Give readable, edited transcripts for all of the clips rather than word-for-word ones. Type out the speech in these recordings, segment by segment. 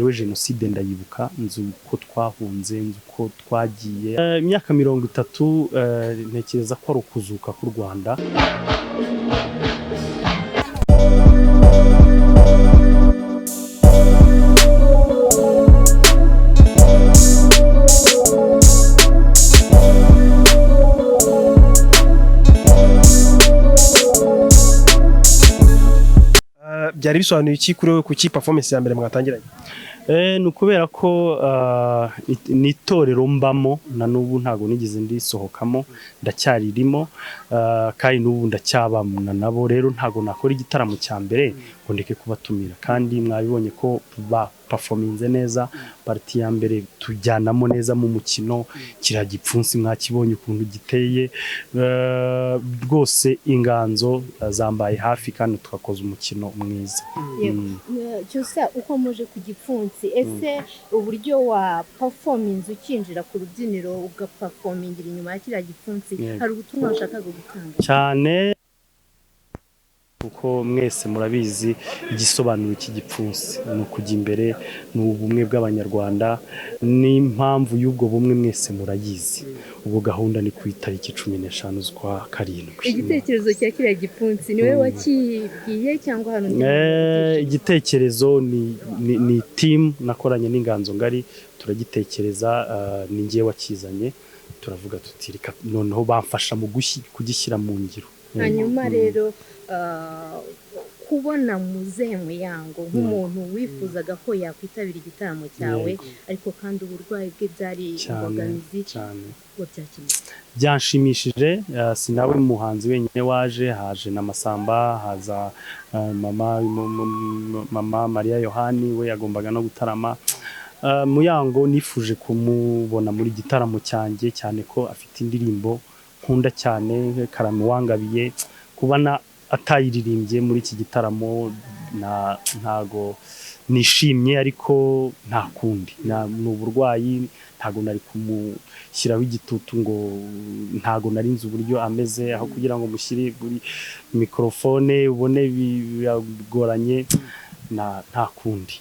ngewe jenoside ndayibuka, nzi uko twahunze, nzi uko twagiye. Imyaka 30, ntekereza ko ari ukuzuka k'u Rwanda. Byari bisobanuye iki kuri wowe, kuki performance ya mbere mwatangiranye? Ni ukubera ko ni itorero mbamo na n'ubu, ntabwo nigeze ndisohokamo, ndacyaririmo, kandi n'ubu ndacyabana nabo. Rero ntabwo nakora igitaramo cya mbere ngo ndeke kubatumira, kandi mwabibonye ko ba performinze neza. Partie ya mbere tujyanamo neza mu mukino, kiriya gipfunsi mwakibonye ukuntu giteye. Rwose inganzo zambaye hafi kandi twakoze umukino mwiza. Yego. Cyusa, uko muje ku gipfunsi, ese uburyo wa performinze ukinjira ku rubyiniro, ugaperformingira inyuma ya kiriya gipfunsi, hari ubutumwa washakaga gutanga? Cyane, kuko mwese murabizi igisobanuro cy'igipfunsi ni ukujya imbere, ni ubumwe bw'Abanyarwanda, n'impamvu y'ubwo bumwe mwese murayizi. Ubwo gahunda ni ku itariki 15 z'ukwa karindwi. Igitekerezo cya kiriya gipfunsi niwe wakibwiye cyangwa hano undi muntu wigishije? Igitekerezo ni team nakoranye n'Inganzo Ngari turagitekereza, ni njye wakizanye, turavuga tuti reka noneho bamfasha mu kugishyira mu ngiro. Hanyuma rero, kubona muzehe Muyango nk'umuntu wifuzaga ko yakwitabira igitaramo cyawe, ariko kandi uburwayi bwe byari imbogamizi, wabyakiriye? Byanshimishije. Si nawe muhanzi wenyine waje, haje na Masamba, haza mama Mariya Yohani, we yagombaga no gutarama. Muyango nifuje kumubona muri gitaramo cyanjye, cyane ko afite indirimbo nkunda cyane, Karame Wangabiye. Kubona atayiririmbye muri iki gitaramo ntago nishimye, ariko nta kundi. Ni uburwayi, ntago nari kumushyiraho igitutu ngo ntago nari nzi uburyo ameze, aho kugira ngo mushyire kuri mikorofone ubone biragoranye, nta kundi.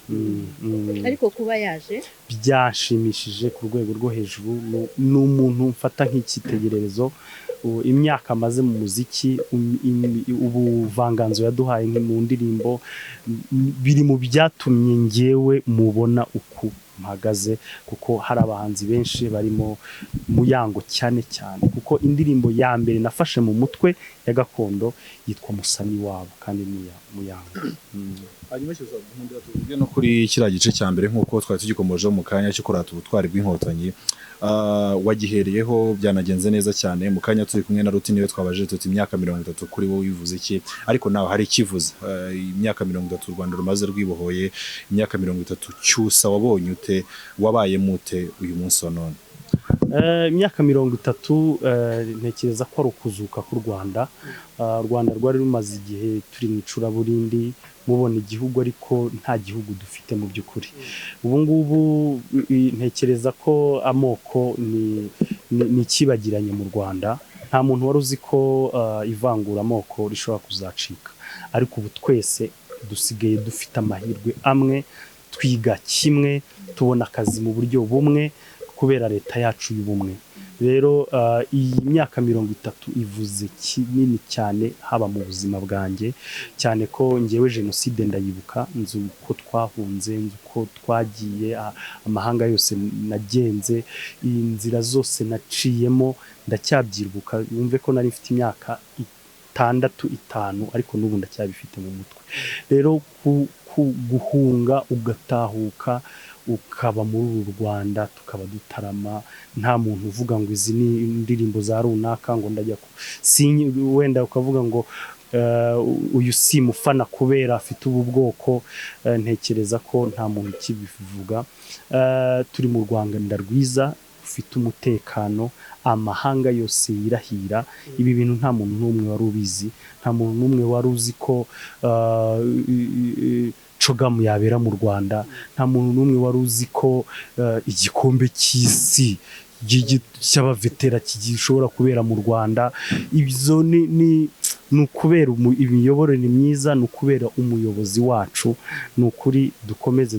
Ariko kuba yaje? Byashimishije ku rwego rwo hejuru. Ni umuntu mfata nk'icyitegererezo. Imyaka amaze mu muziki, ubuvanganzo yaduhaye mu ndirimbo, biri mu byatumye ngewe mubona uku mpagaze, kuko hari abahanzi benshi barimo Muyango cyane cyane, kuko indirimbo ya mbere nafashe mu mutwe ya gakondo yitwa Musani Wabo, kandi ni iya Muyango. Hanyuma Cyusa, nkundira tuvuge no kuri kiriya gice cya mbere nk'uko twari tugikomojeho mu kanya, cyo kurata ubutwari bw'Inkotanyi. Wagihereyeho byanagenze neza cyane. Mu kanya turi kumwe na Ruti, niwe twabajije tuti imyaka 30 kuri wowe wivuze iki? Ariko nawe hari ikivuze. Imyaka 30 u Rwanda rumaze rwibohoye, imyaka 30 Cyusa wabonye ute, wabaye mute uyu munsi wa none? Imyaka 30, ntekereza ko ari ukuzuka k'u Rwanda. U Rwanda rwari rumaze igihe turi mu icuraburindi, mubona igihugu ariko nta gihugu dufite mu by'ukuri. Ubu ngubu ntekereza ko amoko ni ikibagiranye mu Rwanda. Nta muntu wari uzi ko ivanguramoko rishobora kuzacika, ariko ubu twese dusigaye dufite amahirwe amwe, twiga kimwe, tubona akazi mu buryo bumwe kubera leta yacu y'ubumwe. Rero iyi myaka 30 ivuze kinini cyane, haba mu buzima bwanjye, cyane ko ngewe jenoside ndayibuka, nzi uko twahunze, nzi uko twagiye, amahanga yose nagenze, inzira zose naciyemo ndacyabyibuka. Wumve ko nari mfite imyaka 6, 5, ariko n'ubu ndacyabifite mu mutwe. Rero guhunga ugatahuka ukaba muri uru Rwanda, tukaba dutarama, nta muntu uvuga ngo izi ni indirimbo za runaka, ngo ndajya wenda ukavuga ngo uyu si mufana kubera afite ubu bwoko. Ntekereza ko nta muntu ukibivuga. Turi mu Rwanda rwiza rufite umutekano, amahanga yose yirahira. Ibi bintu nta muntu n'umwe wari ubizi, nta muntu n'umwe wari uzi ko CHOGM yabera mu Rwanda, nta muntu n'umwe wari uzi ko igikombe cy'isi cy'abavetera gishobora kubera mu Rwanda. Ibyo ni ukubera imiyoborere myiza, ni ukubera umuyobozi wacu. Ni ukuri dukomeze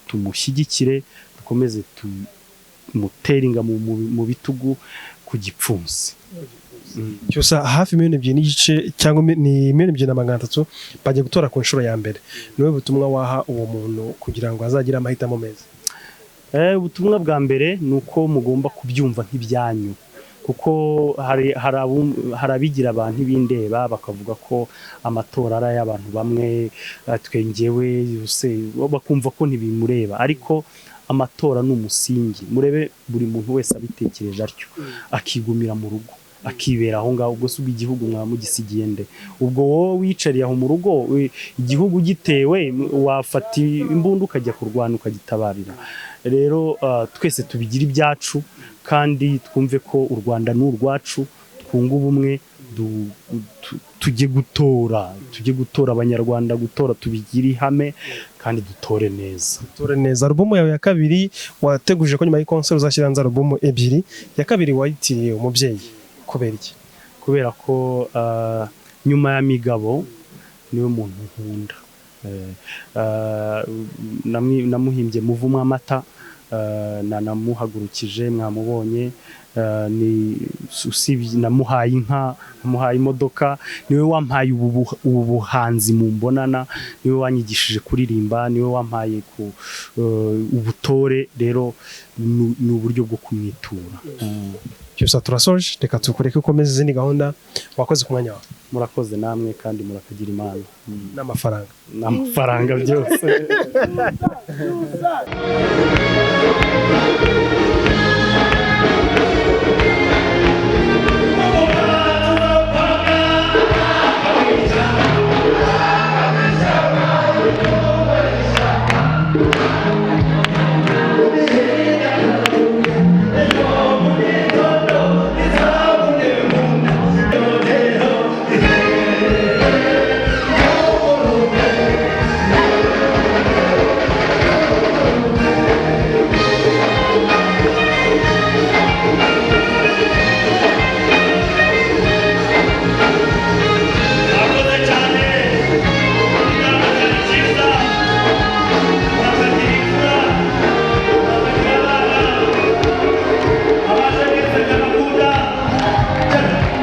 Tumushyigikire, dukomeze tumutere ingabo mu bitugu ku gipfunsi. Cyusa, hafi 2.5 miliyoni cyangwa ni 2.3 miliyoni bagiye gutora ku nshuro ya mbere. Niwe butumwa waha uwo muntu kugira ngo azagire amahitamo meza? Ubutumwa bwa mbere ni uko mugomba kubyumva nk'ibyanyu, kuko hari abigira abantu ibindeba, bakavuga ko amatora ari ay'abantu bamwe, twe njyewe se, bakumva ko ntibimureba. Ariko amatora ni umusingi. Murebe, buri muntu wese abitekereje atyo, akigumira mu rugo, akibera aho ngaho, ubwo se ubwo igihugu mwaba mugisigiye nde? Ubwo wowe wicariye aho mu rugo, igihugu gitewe, wafata imbunda ukajya kurwana ukagitabarira? Rero twese tubigire ibyacu, kandi twumve ko u Rwanda ni urwacu, twunge ubumwe, tujye gutora, tujye gutora. Abanyarwanda, gutora tubigire ihame kandi dutore neza. Dutore neza. Alubumu yawe ya kabiri wateguje ko nyuma y'ikonseri uzashyira hanze alubumu ebyiri. Ya kabiri wayitiriye umubyeyi, kubera iki? Kubera ko nyuma ya Migabo niwe muntu nkunda. Namuhimbye Muvumwa Amata, namuhagurukije mwamubonye, ni usibye namuhaye inka, namuhaye imodoka, niwe wampaye ubu buhanzi mu mbonana, niwe wanyigishije kuririmba, niwe wampaye ku ubutore. Rero ni uburyo bwo kumwitura. Cyusa, turasoje, reka tukureke ukomeze izindi gahunda. Wakoze ku mwanya wawe. Murakoze namwe, kandi murakagira Imana. N'amafaranga. N'amafaranga byose. Murakoze cyane, igitaramo cyari cyiza. Murakagira imfura, murakagira abana, abaje mwese ndabakunda. Murakoze cyane.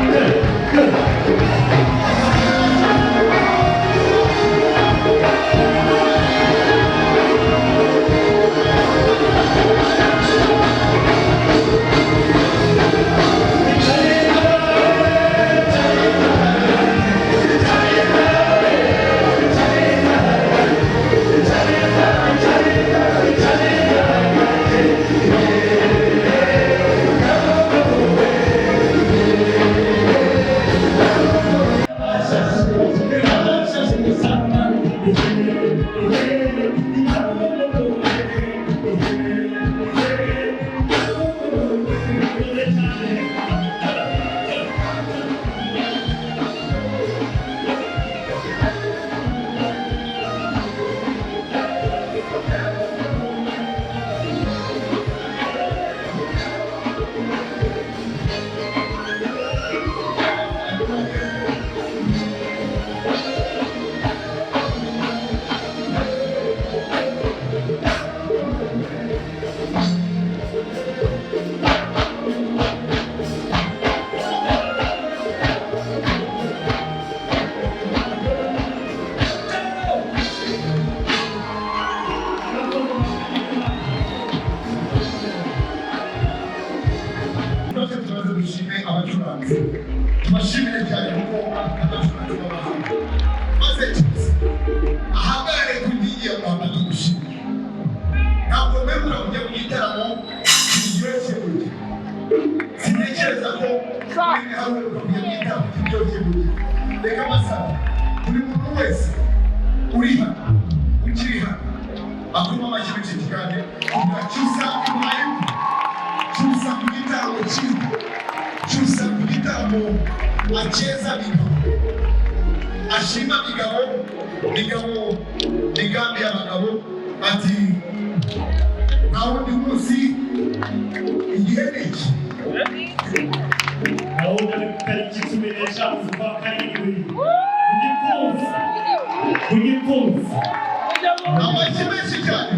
Byose tumaze dushime abacuranzi, tubashimire cyane kuko abacuranzi b'abahanga. Maze Cyusa ahagarare ku nkingi ya mwamba, tumushimire. Ntabwo mwemura kujya mu gitaramo kiryoshye gutya. Sintekereza ko mwene hari uheruka kujya mu gitaramo kiryoshye gutya. Reka masaba buri muntu wese uri hano, ukiri hano, akoma amashyi menshi cyane kubwa Cyusa. Imuhaye Cyusa ku gitaramo cyiza, Cyusa ku gitaramo akeza Migabo, ashima Migabo, Migabo migambi y'abagabo, ati nta wundi munsi, igihe ni iki. Gahunda ni ku tariki 15 z'ukwa karindwi ku gipfunsi, ku gipfunsi. Amashyi menshi cyane.